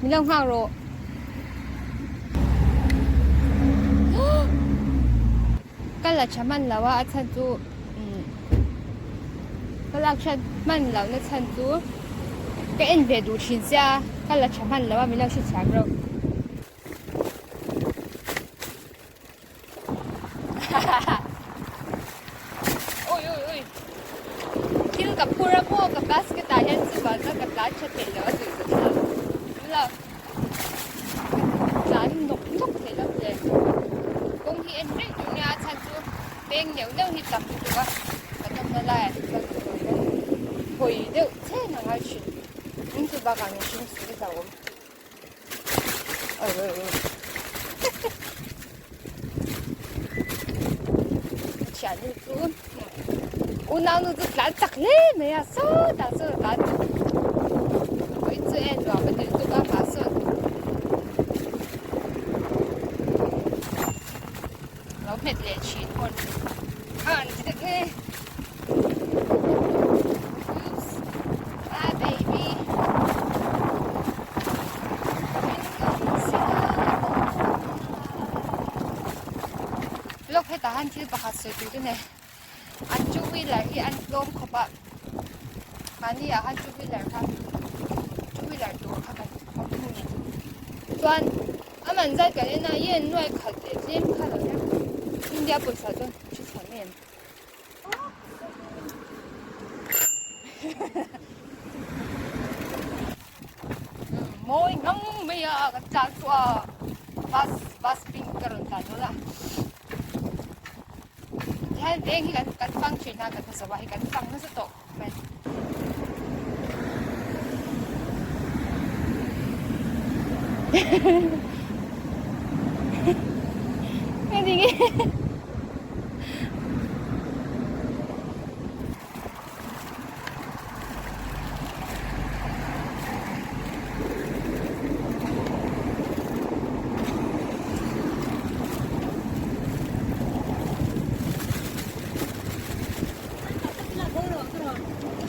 Min lo nghak rawh. Ka la tha hman lo a, a chhan chu ka lak hriat hman loh na chhan chu ka en ve duh thin sia ka la tha hman lo a min lo hrethiam rawh. Ui ui ui thil ka phur a maw ka basket ah hian chuvang chuan ka tlan tha thei lo a zui zut thlak lo tlan nawk nawk thei lo hle kawng hi en reng tur nia a chhan chu peng neuh neuh hi tam lutuk a kan awmna laiah hi chuan hawi deuh chen a ngai thin in chu bakah mihring si a hlauhawm. Thiannu chu unaunu chu tlan chak hle mai a sawtah sawn a tlan vawiin chu en nuam a ti lutuk a mah sawn lo hmet leh thin pawn a an ti deuh nge. Oops. Ah, baby. Lok hetah han thil pakhat sawi tur te nei. An two wheeler hi an tlawm khawp a. Mahni ah han two wheeler kha two wheeler tur kha kan awm thung ni. Chuan a man zat kan en a yen nuai khat leh tlem kha lo nia. India pawisa chuan hre chhuah mai em. Mawi ngang mai a kan tlan chu a bus bus pink ka rawn tlan dawn a tihian veng hi kan kan fang thin a kan hmu zo a hei kan fang nasa tawh mai.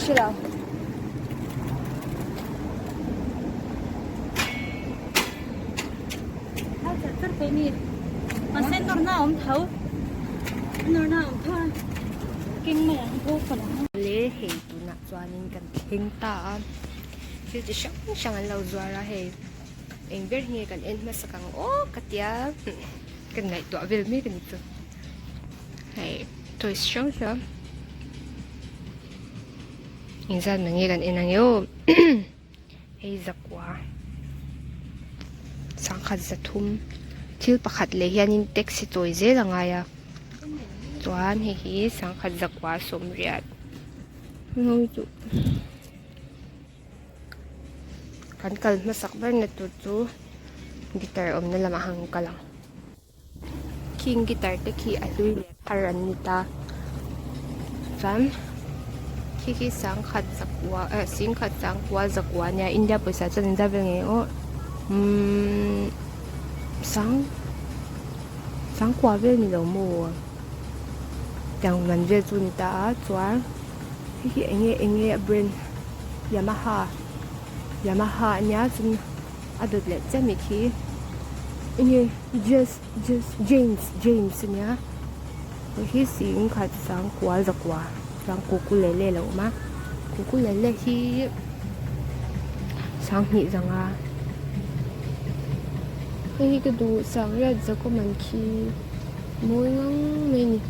Hre lo. Le hei tunah chuanin kan thleng ta a thil chi hrang hrang an lo zuar a hei eng ber hi nge kan en hmasak ang aw ka tia kan ngaihtuah vel mek a ni chu hei toys hrang hrang. Inzat mai nge kan en ang e aw hei zakua sangkhat zathum thil pakhat leh hianin taxi chawi zel a ngai a chuan hei hi sangkhat zakua sawmriat kan kal hmasak ber na tur chu guitar awmna lamah han kal ang. Khing guitar te khi a hlui leh thar an ni ta chuan khi khi sangkhat zakua eh singkhat sangkua zakua ania India pawisa chuan an zat vel ngei aw umm sang sangkua vel ni lo maw tiang man vel chu a ni ta a chuan hei hi eng nge eng nge a brand yamaha yamaha ania chuan. A dawt leh chiah mai khi enge just just James James ania hei hi sing khat sang kual zakua chuan ukulele a lo awm a ukulele hi sanghnih zanga hei hi ka duh sangriat zakawm an khi mawi ngang mai a ni.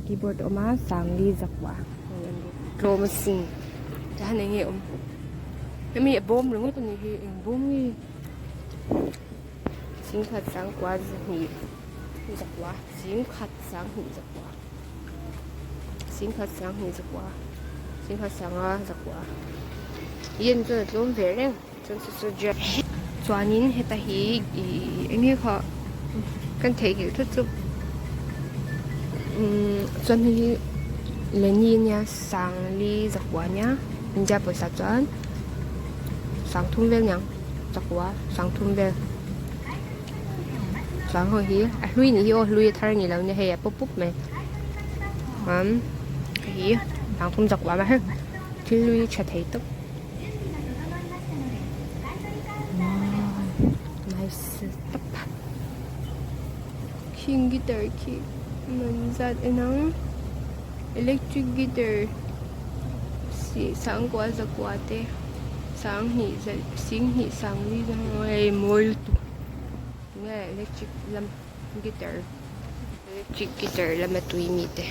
Keyboard a awm a sangli zakua tlawm a sin tihian eng nge awm hemi a bawm ringawt a nih hi eng bawm nge singkhat sangkua zahnih zakua singkhat sanghnih zakua singkhat sanghnih zakua. Singha sanga zakua yen chuan a tlawm ve reng chuan saw saw chuanin heta hi ihh eng nge kha kan theihnghilh thut chu umm chuan hei hi leni ania sangli zakua ania India pawisa chuan sangthum vel aniang zakua sangthum vel chuan ho hi a hlui nih hi aw hlui a thar a ni lo nia hei a pawp pup mai umm hei hi sangthum zakua mai thil hlui tha thei tawp. Nice tawp khing guitar khi man zat en ang electric guitar sangkua zakua te sanghnih singhnih sangli hei mawi lutuk nge electric lam guitar electric guitar lama tui mi te.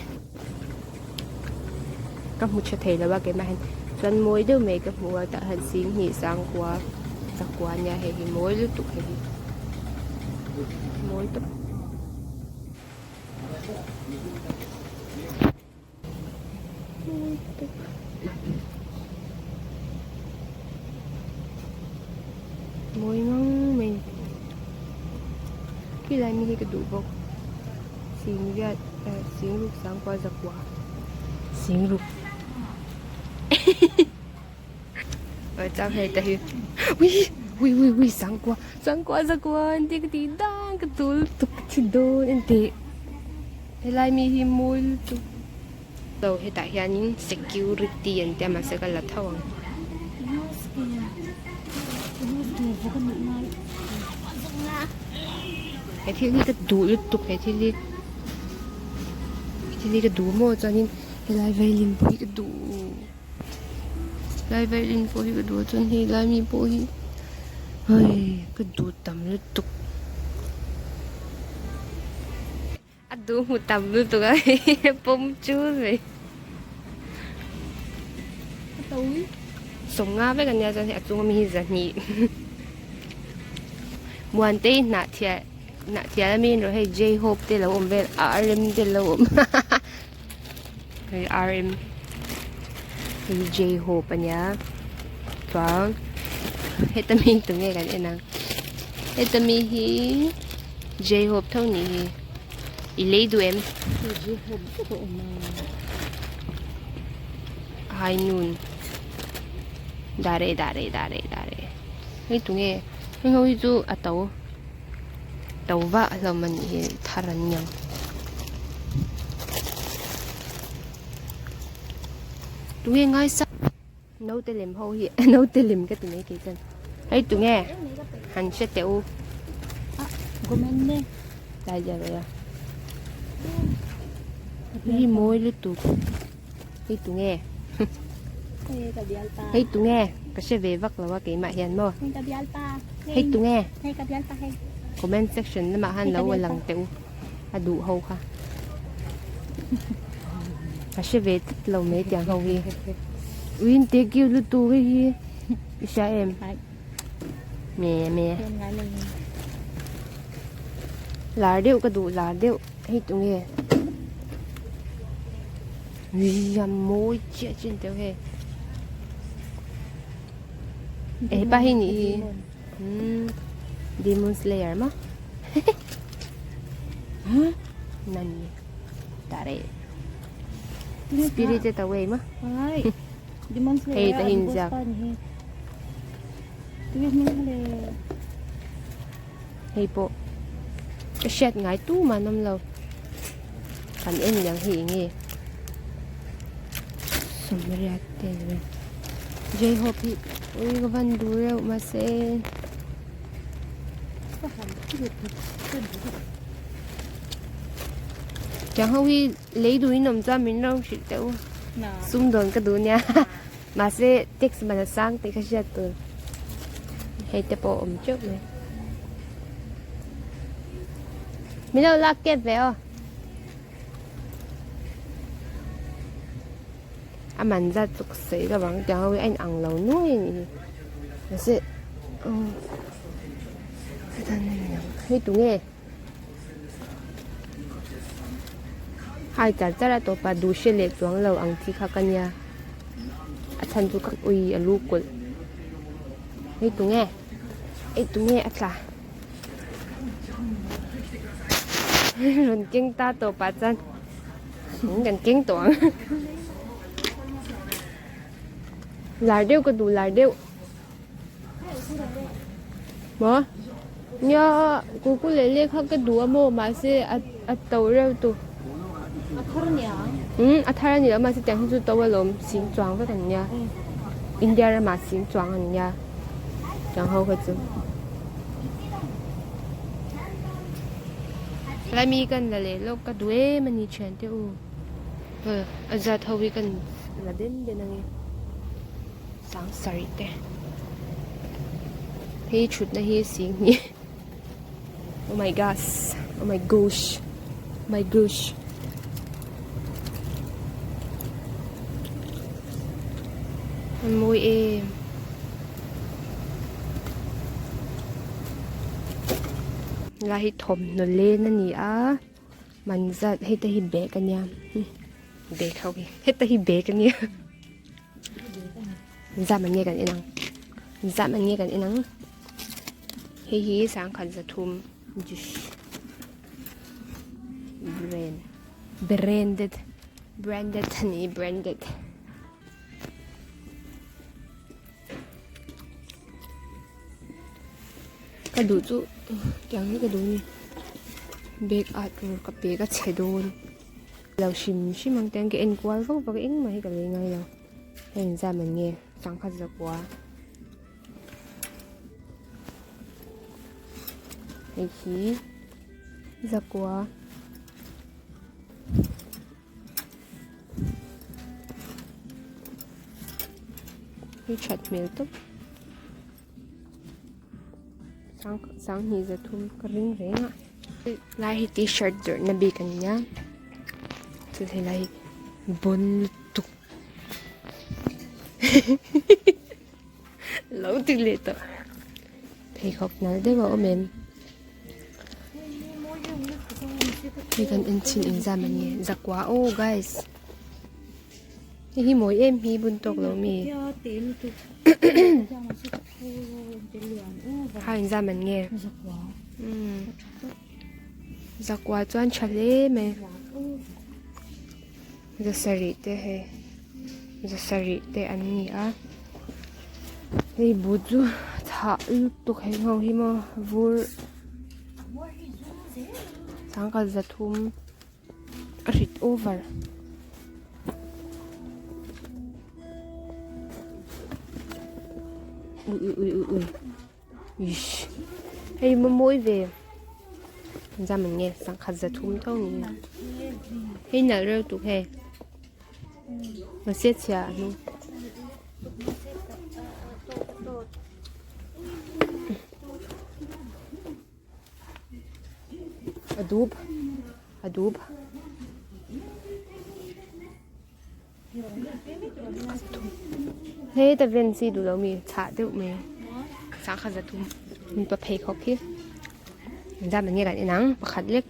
Ka hmu tha thei lo a keimah hian chuan mawi deuh mai ka hmu a tah hian singhnih sangkua chakua ania hei hi mawi lutuk hei hi mawi tawp. Mawi ngang mai khilai mi hi ka duh bawk singriat eh singruk sangkua zakua singruk chuan hei te hi ui ui ui ui sangkua sangkua zakua an ti ka tih dan ka tul tuk ka thi dawn engteh. Helai mi hi mawi lutuk lo hetah hianin security an tia mahse ka la tho ang. He thil hi ka duh lutuk he thil hi he thil hi ka duh maw chuanin helai violin pawh hi ka duh helai violin pawh hi ka duh a chuan helai mi pawh hi hei ka duh tam lutuk. A duh hmu tam lutuk a pawm chul mai. Sawmnga vek ania chuan hei a chunga mi hi zahnih. Muantei hnah thiah hnah thial ami erawh hei J hope te lo awm vel RM te lo awm hei RM hei J hope ania chuan heta mi tunge kan en ang heta mi hi. J hope tho nih hi i lei duh em? J hope vek a awm a. Hai nun dare dare dare dare hei tunge heng ho hi chu a to to vah hlawm a nih hi thar an niang tunge ngaisa Naute lem ho hi naute lem ka ti mai kei chuan hei tunge han hre teh u tlai zia ve a hei mawi lutuk hei tunge hei tunge ka hre ve vak lo a keimah hian maw hei tunge comment section lamah khan lo lang teh u a duh ho kha ka hre ve tlat lo mai tiang ho hi ui in te kiu lutuk hei hi i hria em me me lar deuh ka duh lar deuh hei tunge ui a mawi chiah chin teuh hei hepa hi nih hi. Umm Demon Slayer maw huh nani dare Spirited Away maw Demon Slayer hei ta hin ziak hei pawh ka hriat ngai tu mah an awm lo kan en liang hi eng nge sawmriat te ni mai J-hope hi ui ka van duh reuh mahse tiang ho hi lei duh in awm chuan min lo hrilh teh u sumdawn ka duh nia mahse tax man a sang tih ka hriat tur hei te pawh a awm teuh mai min lo lak kep ve aw. A man zat chu ka sawi lo ang tiang ho hi a inang lo nuai a nih hi mahse umm hei tunge hai char char a tawp a duh hre leh chuang lo ang chi kha ka nia. A chhan chu ka ui a lu kulh. Hei tunge? Hei tunge a tla? Rawn keng ta tawpah chuan kan keng tawh ang. Lar deuh ka duh lar deuh. Maw? Nia ukulele kha ka duh a maw mahse a a to reuh tu. A thar a nia. Umm a thar a ni lo mahse tiang hi chu to alawm sing chuang vek an nia. India ramah sing chuang an nia tiang ho kha chu. Helai mi kan la leh lawk ka duh em a ni thiante u. A zat ho hi kan la den den ange. Sang sarih te hei thutna hi sing hnih oh my gosh oh my gosh my gosh a mawi em helai hi thawmhnaw len a ni a man zat hei te hi bag a nia bag ho hi heta hi bag a nia. Zam an nge kan en ang zam an nge kan en ang hei hi sangkhat zathum brand branded branded a ni branded ka duh chu tiang hi ka duh a ni bag ah tur ka bag a chhe dawn. Lo hrim hrim ang te ka en kual vak vak a engmah hi ka lei ngai lo hei inzam an nge sangkhat zakua hei hi zakua hi that hmel tawp. Sanghnih zathum ka ring reng a lai hi t-shirt zawrhna bik a ni a chuan helai hi bawn lutuk lo ti leh tawh pheikhawk nalh deuh a awm em hei kan en chhin engzam a ni zakua aw guys. Hei hi mawi em hi bun tawk lo mi. Ha inzam an nge. Zakua chuan tha hle mai. Zasarih te hei. Zasarih te an ni a. Hei bu chu chhah lutuk hei ho hi maw vur. Sangkhat zathum. A hrit over. Ui ui ui ui ui. Ish. Hei maw mawi ve. Zam an nge sangkhat za thum tho ni. Hei nalh reuh tuk hei. Mahse chhia a hnung. A dup a dup hei ta ven chi duh lo mi chhah deuh mai sangkhat za thum mipa pheikhawk hi engzat nge kan en ang pakhat lek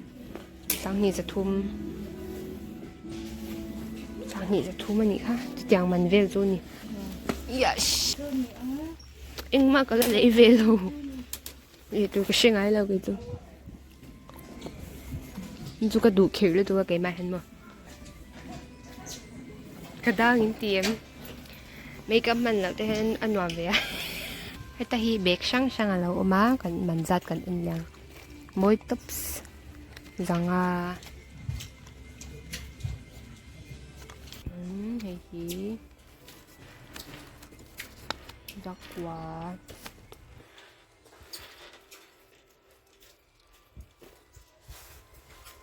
sanghnih za thum sanghnih za thum a nih kha chutiang man vel chu a ni yes engmah ka la lei ve lo. Ih tur ka hre ngai lo kei chu chu ka duh kher lutuk a keimah hian maw ka dang in ti em makeup hman loh te hian a nuam ve a heta hi bag hrang hrang a lo awm a kan man zat kan en leh ang mawi tawps zanga umm hei hi zakua.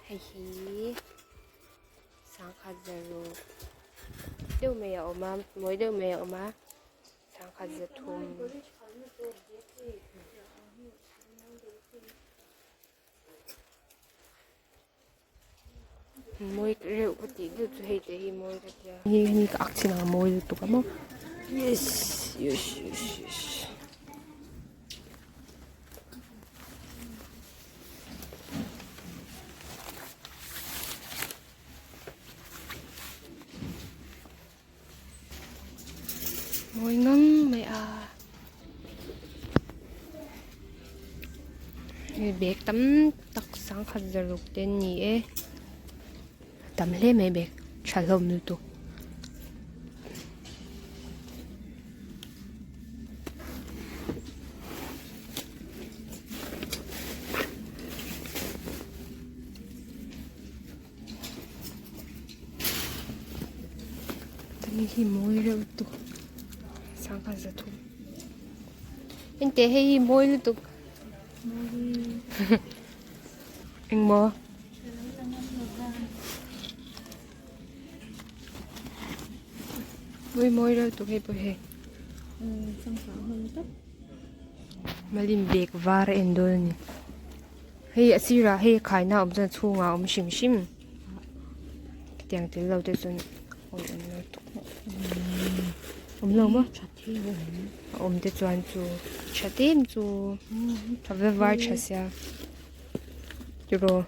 Hei hi sangkhat zaruk deuh mai a awm a mawi deuh mai a awm a sangkhat zathum. Mawi reuh ka tih deuh chu hei te hi mawi ka tia. Hei hi ka ak chin ang a mawi lutuk a maw. Yes yes yes yes. Mawi ngang mai a. Hei bag tam tak sangkhat zaruk te an ni e. A tam hle mai bag tha hlawm lutuk. Tani hi mawi reuh lutuk sangha zathum engteh hei hi mawi lutuk engmaw mawi mawi reuh lutuk hei pawh hei malim bag var a en dawn a ni. Hei a sirah hei khaina awm chuan a chhungah a awm hrim hrim tiang tel lo te chuan awi awm lo tuk awm lo maw a awm te chuan chu tha em chu tha va var tha sia tiraw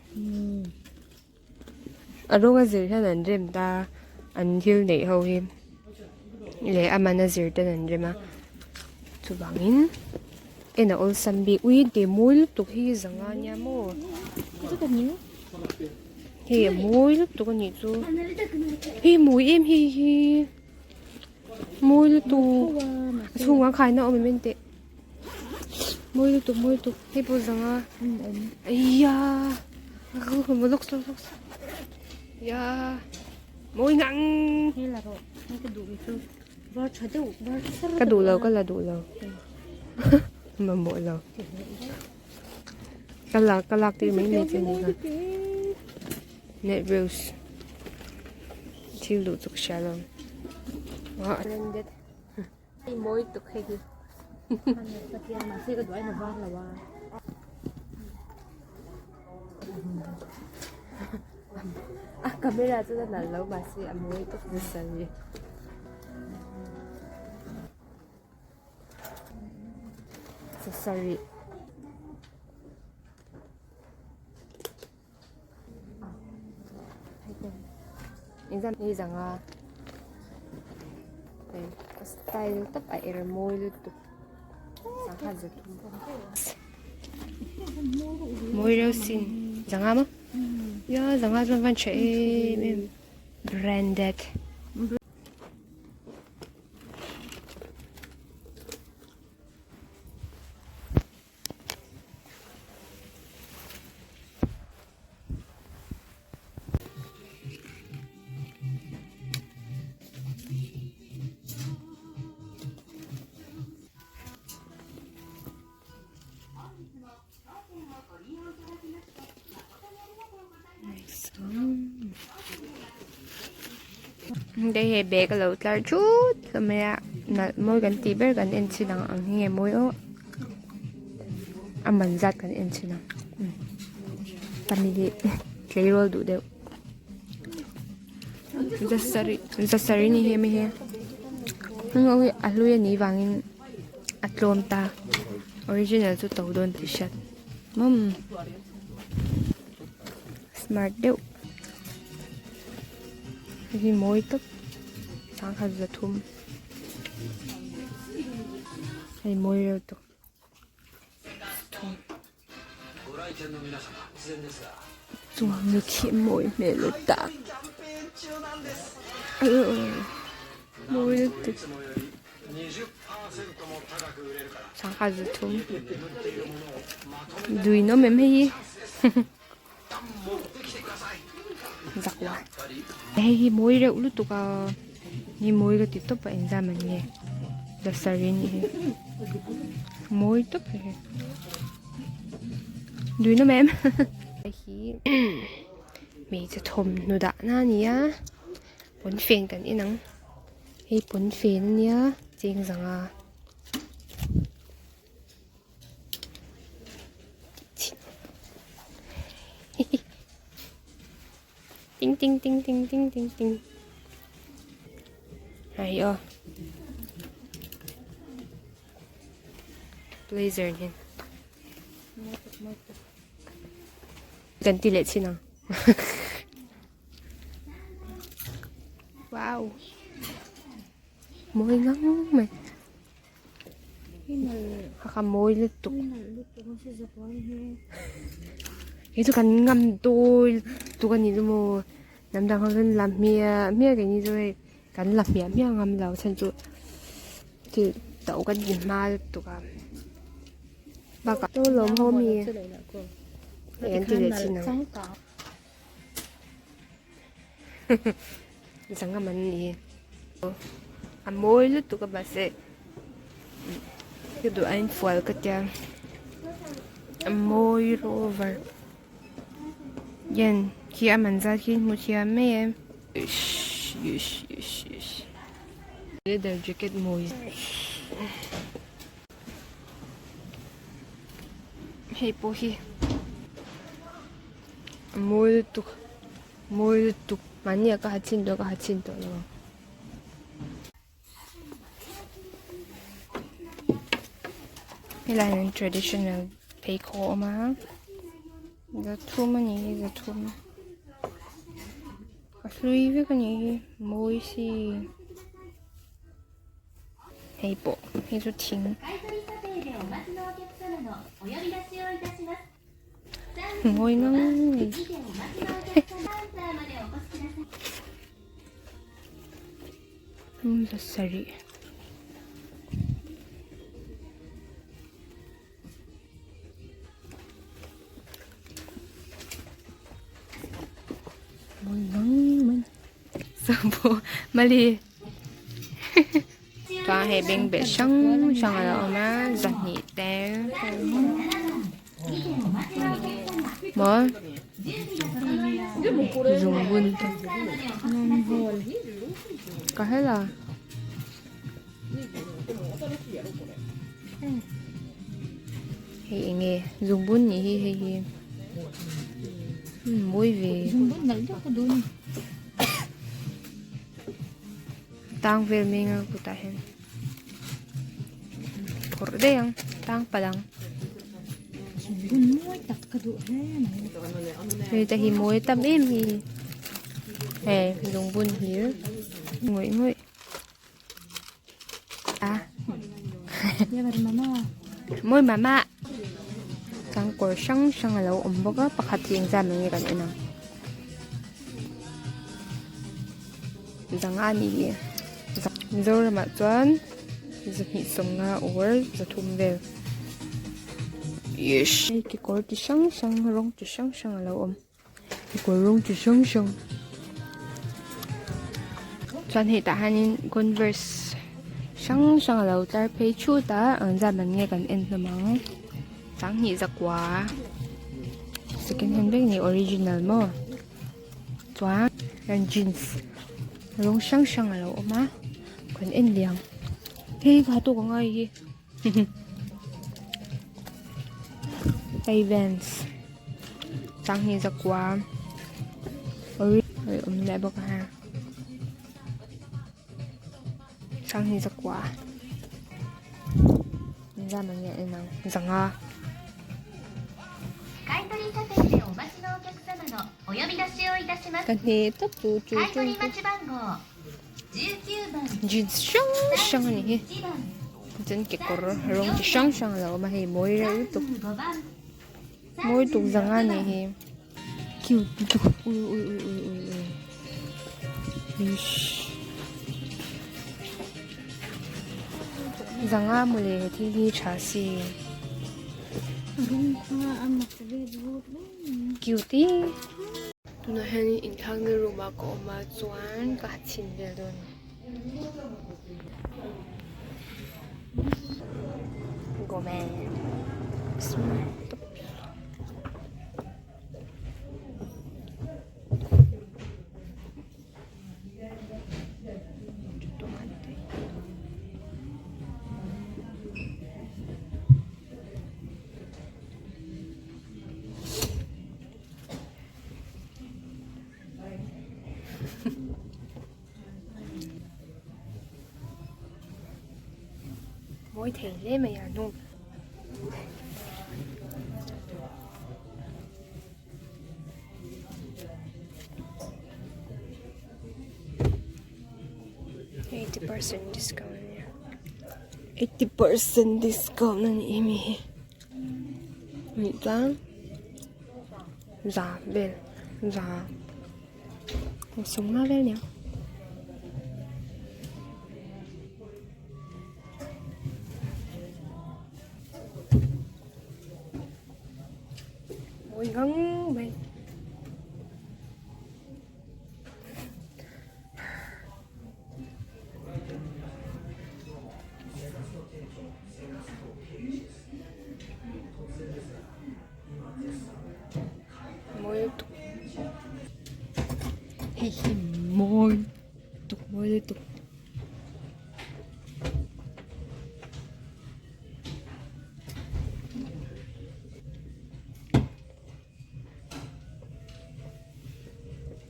a rawng a zir hian an rem ta an thil neih ho hi leh a man a zir ten an rem a chuvangin en a awlsam bik ui te mawi lutuk hi zanga nia maw hei a mawi lutuk a nih chu hei mawi em hei hi mawi lutuk a chhungah khaina a awm em enteh. Mawi lutuk mawi lutuk hei pawh zanga eia lawk lawk lawk ia mawi ngang ka duh lo ka la duh lo mamawh lo ka lak ka lak tir mai mai che ni kha net rose thil duh chu ka hria lo Hei mawi tuk hei hi. A camera chu a nalh lo mahse a mawi tuk nasa a ni. Saree. Exam hi zanga a style tawp a er mawi lutuk sangha za thum mawi reuh sin zanga maw ia zanga chuan van tha em em branded. Hei hei bag a lo tlar thut hlawm mai a nalh mawi kan tih ber kan en chhin ang ang hi nge mawi aw a man zat kan en chhin ang family tleirawl duh deuh zasarih zasarih ni hi hemi hi a hlui a nih vangin a tlawm ta original chu to dawn tih hriat mawm smart deuh hei hi mawi tawp sangkhat zathum hei mawi reuh tawp chuan mi khi mawi hmel lu tak mawi lutuk sangha zathum dui nawm em hei hi zakua hei hi mawi reuh lutuk a ni mawi ka ti tawp a engzam an nge dasari anih hi mawi tawp hei hi dui nawm em hei hi hmeichhe thawmhnaw dahna a ni a pawnfen kan en ang hei pawnfen a nia cheng zanga. Ting ting ting ting ting ting ting hei aw blazer hian kan ti leh chhin ang wow mawi. mawi ngang mai kha kha mawi lutuk kei chu kan ngam dawi lutuk a nih chu maw hnam dang ho chuan la hmiah hmiah keini chu hei kan la hmiah hmiah ngam lo chhan chu thil to kan ti hma lutuk a bakah chu lawm ho mi hei an ti leh thin ang. Zangam an ni a mawi lutuk a mahse ka duh aiin fual ka tia a mawi over hian khi a man zat khi hmu thiam mai em leather jacket mawi hei pawh hi. A mawi lutuk mawi lutuk mahni ah ka ha chhin tawh ka ha chhin tawh lo ang. Helai hian traditional pheikhawk a awm a zathum a ni hi zathum a hlui vek a ni hi mawi si. Hei pawh hei chu thing. Mawi ngang mai. Zasarih. Mawi ngang mai. Sangpawh mali. Chuan hei bengbeh hrang hrang a lo awm a zahnih te maw zungbun te ka hela hei eng nge zungbun nih hi hei hi mawi ve. Tang vel meng a kutah hian phawrh daih ang tang palh ang hei te hi mawi tam em hi hei lungbun hlir ngawih ngawih a mawi mah mah chuan kawr hrang hrang a lo awm bawk a pakhat hi engzat mai nge kan en ang. Zanga a ni hi Mizoramah chuan zahnih sawmnga or zathum vel ish hei kekawr chi hrang hrang rawng chi hrang hrang a lo awm kekawr rawng chi hrang hrang chuan hei tah hianin converse hrang hrang a lo tlar phei thut a engzat man nge kan en hlawm ang sanghnih zakua second hand vek a ni original maw. Chuan jeans rawng hrang hrang a lo awm a kan en leh ang hei ka ha tawk ang ai hi hei vans sanghnih zakua a awm leh bawk a sanghnih zakua engzat nge a en ang zanga. Ka hne tawp chu chu chu jeans hrang hrang a ni hi chuan kekawr rawng chi hrang hrang a lo awm a hei mawi reuh lutuk mawi tuk zanga a ni hi cute lutuk ui ui ui ui ui ui ish zanga mawle he thil hi tha si. Cute Tunah hian inthlakna room ah ka awm a chuan ka ha chhin vel dawn a ni. Mawi thei hle mai a hnung. 80% discount. 80% discount a nih hi mi hi nih chuan za vel za sawmnga vel nia. Mawi ngang mai. Mawi lutuk hei hi mawi lutuk mawi lutuk.